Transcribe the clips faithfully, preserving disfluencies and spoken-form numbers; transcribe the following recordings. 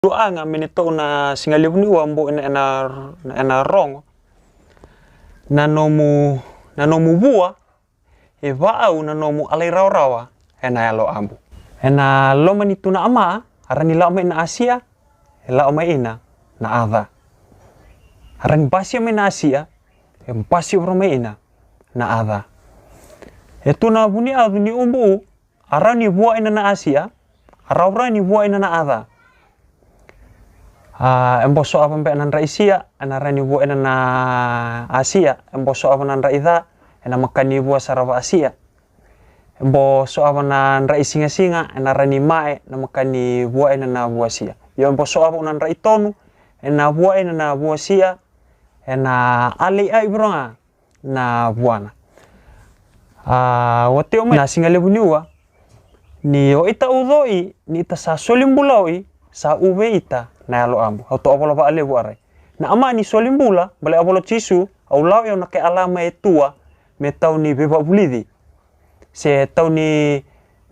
Luaga me ni tou na siga levu ni ua bo ena, ena, ena rogo. Na nomu, na nomu vua, e vaau na nomu alai rawarawa ena Yalo Abu. Ena loma ni tu na ama, a ra ni lao mai na asia, e lao mai ina na aca. A ra ni basia mai na asia, e basi voro mai ina na aca. E tu na vuniacu ni ubu, a rau ni vua ina na asia, a rau rau ni vua ina na aca. A, e boso ava be na drai sia, ena rau ni vua ina na asia, e boso ava na drai ca, ena makani vua sara va asia. E boso ava na drai sigasiga, ena rau ni mae, na makani vua ina na vua sia. Io e boso ava na drai tonu, ena vua ina na vua sia, ena alei ai voro ga na vuana. A, ua tei o mai na siga levu ni ua, ni o ita ucoi, ni ita sa soli bula oi, sa uve ita na Yalo Abu. Au tou a vola vaa levu arai. Na ama ni soli bula, bale a vola Jisu, au lao i au na ke alama e tua, me tau ni veivaavulici. Se tau ni,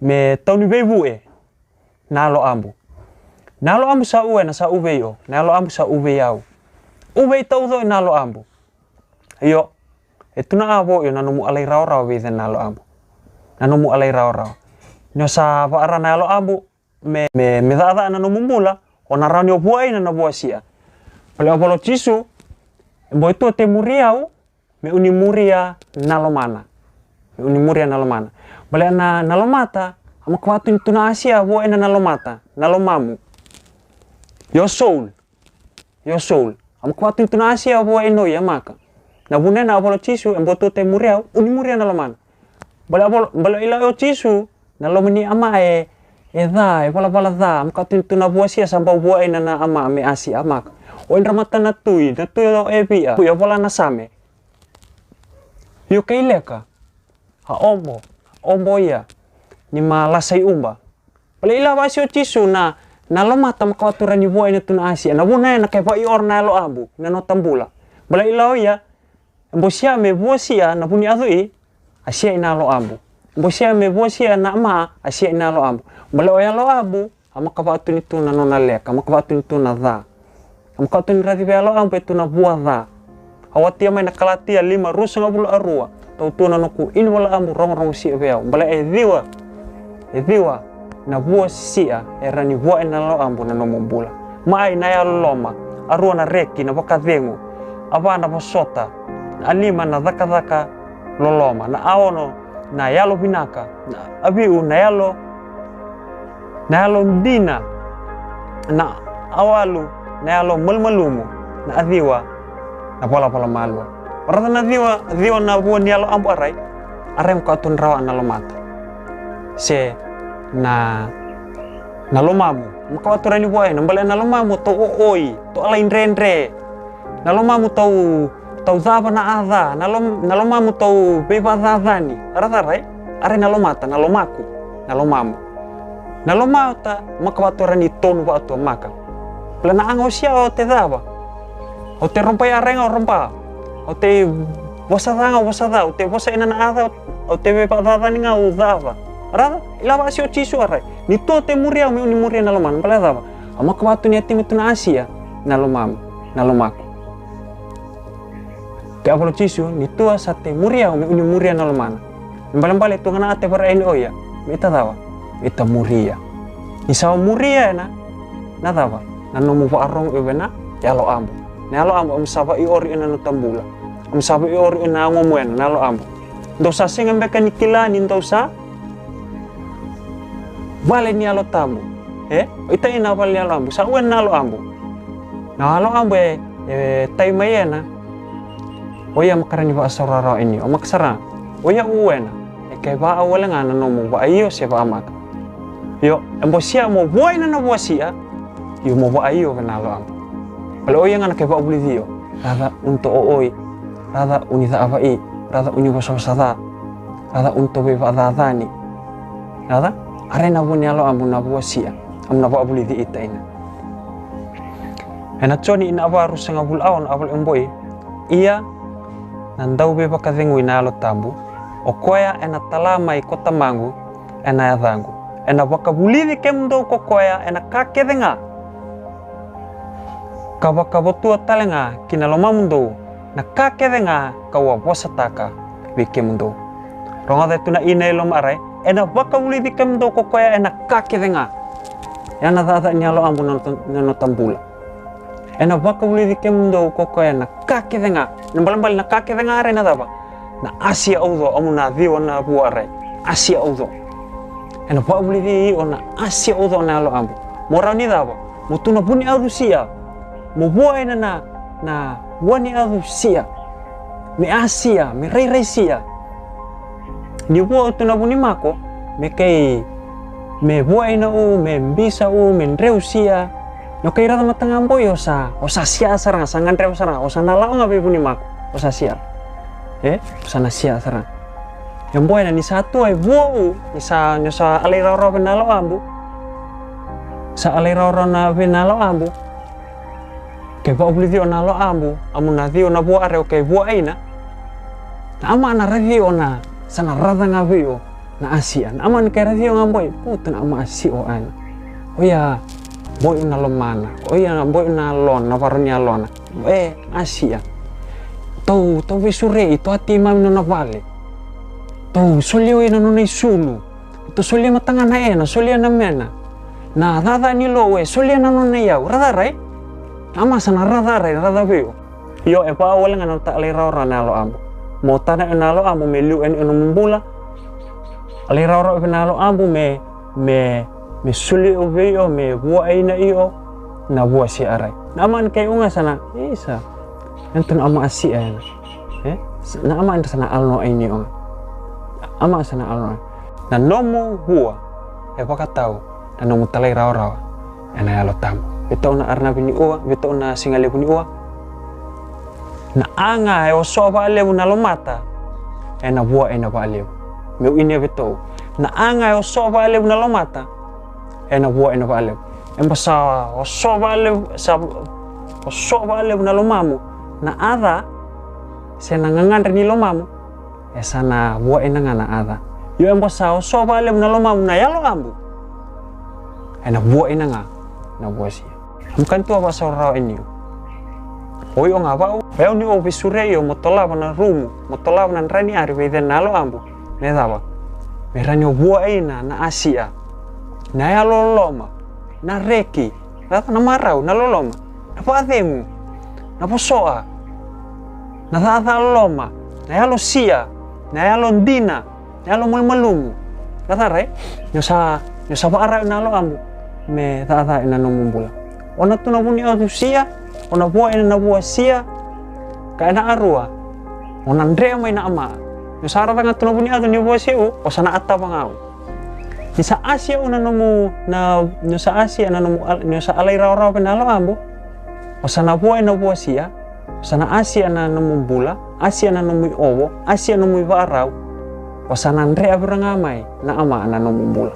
me tau ni veivue. Na Yalo Abu. Na Yalo Abu sa uve na sa uve i o, na Yalo Abu sa uve i au. Uve i taucoi na Yalo Abu. Io, e tu na avo io na nomu alai rawarawa vei cei na Yalo Abu. Na nomu alai rawarawa. Ni o sa vaara na Yalo Abu, me, me, me cacaa na nomu bula, o na rau ni o vua ina na vua sia. Bale a vola Jisu, e bo e tu o te muri au, me uni muria na lomana. Me uni muria na lomana. Bale na, na lomata, a maka vatu ni tu na asia vua ina na lomata, na lomamu. Your soul. Your soul. A maka vatu ni tu na asia vua ina o ia maka. Na vuna ena a vola Jisu, e bo tu o te muri au, uni muria na lomana. Bale a vola, bale ila o Jisu, na loma ni ama e, e ca, e valavala ca, a maka vatu ni tu na vua sia sa bau vua ina na ama me asia maka. O idra mata na tui, na tui o e via, ia vola na same. Io kei leka, a obo, a obo ia, ni ma lasa i uba. Bale ila vasi o Jisu na, na lomata maka vatu ra ni vua ina tu na asia, na vuna ena ke vai ora na Yalo Abu, na nota bula. Bale ila o ia, e bosia me vuasia na vuniacu i, a sia ina Yalo Abu. E bosia me vuasia na ama, a sia ina Yalo Abu. Bale o Yalo Abu, a maka vatu ni tu na nona leka, a maka vatu ni tu na ca. A maka vatu ni raci vei Yalo Abu e tu na vua ca. A watia mai na Kalatia lima ruasagavulu a rua. Tau tu na noku ini Yalo Abu rogorogo sia vei au. Bale e ciwa, e ciwa na vua sia e ra ni vua ina Yalo Abu na nomu bula. Mai na yaloloma, a rua na reki na vakacegu, a va na vosota, a lima na cakacaka loloma, na aono na yalo vinaka, na aviu na yalo, na yalo dina, na awalu na yalo malumalumu, na aciwa na valavala malua. Varaca na ciwa, ciwa na vua ni Yalo Abu arai, arai maka vatu ni rawa na lomata. Se na, na lomamu, maka vatu ra ni vua ina, bale na lomamu tau ooi, tau alai dredre. Na lomamu tau, tau cava na aca, na lom-, na lomamu tau veivacacani. Ara cara e? Arai na lomata, na lomaku, na lomamu. Na lomata, maka vatu ra ni tonu vatu a maka. Bale na aga o sia o te cava. O te roba i arai ga o roba. O te vosa ca ga o vosa ca, o te vosa ina na aca, o te veivacacani ga o cava. Ara, ila vasi o Jisu arai. Ni tu o te muri au me uni muria na lomana, bale cava. A maka vatu ni a timi tu na asia, na lomamu, na lomaku. Te a vola Jisu, ni tua sa te muri au me uni muria na lomana. Ni balebale tu ga na a te vara eni oia, me ita cava, me ita muria. Ni sa o muria ena, na cava, na nomu vaarogo io vei na Yalo Abu. Na Yalo Abu, amu sa vaiori ena na tabula. Amu sa vaiori ena agomu ena, na Yalo Abu. Dou sa sega beka ni kila ni dou sa vale ni Yalo Tabu. E? O ita ina vale ni Yalo Abu. Sa ue na Yalo Abu. Na Yalo Abu e, e tai mai ena. O ia makara ni vaasaurara o ini. O makasara. O ia u ena. E kai vaa wale ga na nomu vaaio se vaamaka. Io, e bosia mo vuaina na vuasia. Io mo vaaio vei na Yalo Abu. Pale o ia ga na kai vaavulici io. Raca uni to ooi. Raca uni caavai. Raca uni vosavosa ca. Raca uni to veivacacani. Raca, arai na vua ni Yalo Abu na vuasia. Amu na vaavulici ita ina. Ena Joni ina ava ruasagavulu a ono a vale e boi. Ia, na dauveivakacegui na Yalo Tabu. O koya ena tala mai ko tamaqu, ena yacaqu. Ena vakavulici kemudou ko koya, ena ka kece ga. Ka vakavotua tale ga ki na lomamudou na ka kece ga ka'u a vosataka vei kemudou. Rogoca e tu na ina e loma, a rai, ena vakavulici kemudou ko koya ena ka kece ga. Ya na cakacaka ni Yalo Abu na nota, na nota bula. Ena vakavulici kemudou ko koya ena ka kece ga. Na balebale na ka kece ga, a rai, na cava? Na asia au co, au na ciwa na vua, a rai. Asia au co. Ena vakavulici iko na asia au co na Yalo Abu. Mo rawa ni cava? Mo tu na vuniyacu sia. Mo vua ina na, na vuniyacu sia. Me asia, me rairai sia. Ni vua au tu na vunimako, me kei, me vua ina u, me bisa u, me dreusia. Ni o kei raica mata ga boi, o sa, o sa sia sara ga, sa gadreva sara ga, o sa na lako ga vei vunimako, o sa sia. E, o sa na sia sara ga. E boi na ni sa tu ai vua u, ni sa, ni sa alai rawarawa vei na Yalo Abu. Sa alai rawarawa na vei na Yalo Abu. Ke vakavulici o na Yalo Abu, au na ciwa na vua, a rai, o kei vua ina. Na ama na raci o na, sa na raca ga vei o na asia. Na ama ni kei raci o ga boi, puta na ama asia o ina. Oya, boi na lomana. Oya, boi na lona, na varo ni yalona. E, asia. Tou, tou veisurei, tou ati mai na nona vale. Tou solia ina nona isulu. Tou solia mata ga na ena, solia na mena. Na cakacaka ni lou e solia na nona iyau. Raica, rai? Ama sa na raica, rai, raica vei o. Io, e vaka wale ga na nota alai rawarawa na Yalo Abu. Mo tara na Yalo Abu me liu ena nomu bula. Alai rawarawa vei na Yalo Abu me, me, me soli o vei o, me vua ina io. Na vua sia, a rai. Na ama ni kei u ga sa na, isa. Ena tu na ama asia ena. E? Na ama ena sa na alanoa ini o ga. Ama sa na alanoa. Na nomu vua e vakatau na nomu talairawarawa ena Yalo Tabu. Vei tou na aranavi ni ua, vei tou na siga levu ni ua. Na a ga e osoa vakalevu na lomata, ena vua ena vakalevu. Meu ini vei tou. Na a ga e osoa vakalevu na lomata, ena vua ena vakalevu. E ba sa osoa vakalevu, sa osoa vakalevu na lomamu na a ca, se na gagadre ni lomamu, e sa na vua ina ga na a ca. Io, e ba sa osoa vakalevu na lomamu na Yalo Abu, ena vua ina ga na vua sia. Au makani tu a vakasaurawa e niu. O i o ga vau, o yau ni o veisurei o mo tolava na rumu, mo tolava na dra ni ari vei cei na Yalo Abu. Me cava? Me rawa ni o vua ina na asia, na yalo loloma, na reki, na, na marau, na loloma, na vakacegu, na vosoa, na caca loloma, na yalo sia, na yalo dina, na yalo malumalumu. Na ca rai, ni o sa, ni o sa vakarau na Yalo Abu me cakacaka ena nomu bula. O na tu na vuniyacu sia, o na vua ina na vua sia, ka ena arua, o na dre mai na ama. Ni o sa raica ga tu na vuniyacu ni vua sia u, o sa na atava ga u. Ni sa asia u na nomu, na, ni o sa asia na nomu, ni o sa alairawarawa vei na Yalo Abu, o sa na vua ina vua sia, o sa na asia na nomu bula, asia na nomu iovo, asia nomu ivakarau, o sa na dre vira ga mai na ama na nomu bula.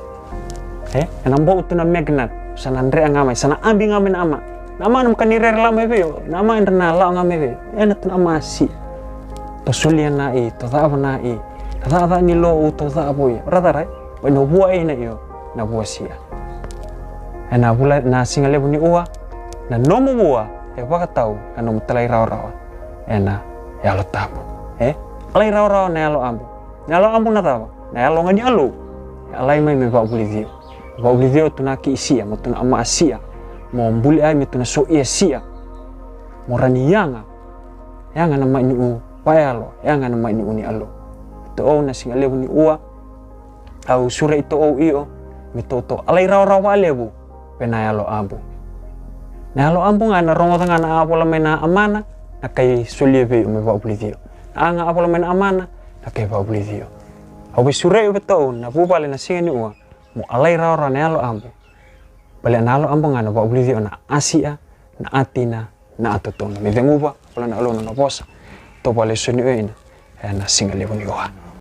E, ena bau tu na magnet, o sa na dre ga mai, sa na abi ga mai na ama. Na ama na makani rere la mai vei o, na ama edra na lao ga mai vei o. Ena tu na ama asia. Tou solia na i, tou cava na i. Na cakacaka ni lou tou cava o i. Raica rai, o i na vua ina io, na vua sia. Ena vula, na siga levu ni ua, na nomu vua e vakatau na nomu talairawarawa ena Yalo Tabu. E? Alairawarawa na Yalo Abu. Na Yalo Abu na cava? Na yalo ga ni Alou. E alai mai me vakavulici o. Vakavulici o tu na ki sia, mo tu na ama sia. Mo buli ai me tu na so ia sia. Mo rawa ni yaga. Yaga na mai ni u vakayalo, yaga na mai ni u ni Alou. Tou na siga levu ni ua. Au surei tou i o, me tou, tou alairawarawa vakalevu vei na Yalo Abu. Na Yalo Abu ga ena rogoca ga na a vola mai na amana, na kai solia vei o me vakavulici o. Na a ga a vola mai na amana, na kai vakavulici o. Au veisurei vei tou na vuvale na siga ni ua, mo alairawarawa na Yalo Abu. Baleta na Yalo Abu ga na vakavulici o na asia, na atina, na atotonu. Me ceguva, vola na Alou na nona vosa. Tou vakalesoni o ina, ena siga levu ni ua.